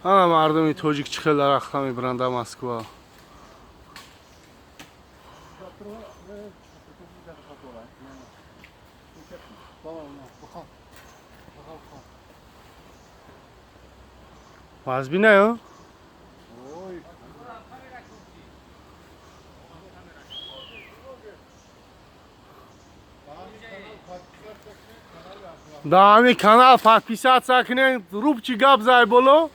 Ана мардуми тоҷик чӣ хел дарахта мебиранд дар Москва. Вазбинаё? Да ҳамин канал подписаться кунен, рубчи гап зай боло.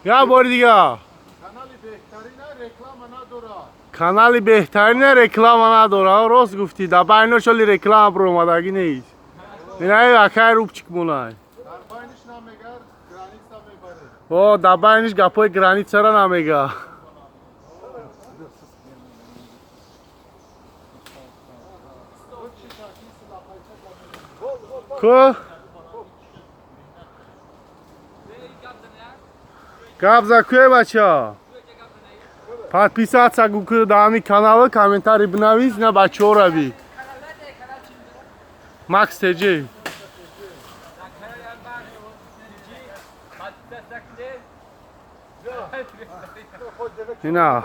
Я бори дига. Канали беҳтарина реклама надора. Рост гуфтӣ, дар байнош оли реклама баромадагӣ нест. Инаи акай рубчик монай. О, дар байниш гапҳои границара намега. Ку? Гап за куе, бача? Подписаться ку дар ҳамин канала, комментарий бинавис, на бачаҳо рави. Макс ТЖ. Ина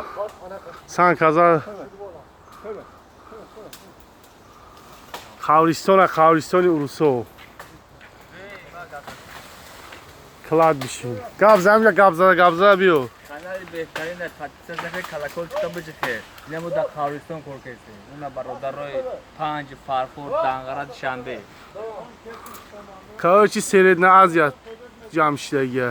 санказа қабристона, қабристони урусо. Клад бишин. Гап замина, гап зада, гап зада биё. Канали беҳтарин подписаться кунед, колокольчика биҷихед. Ина дар қабристон кор кардем. Уна бародарои Панҷ, Фархур, Данғара, Душанбе. Короче, Средняя Азия ҷамъ шидагия.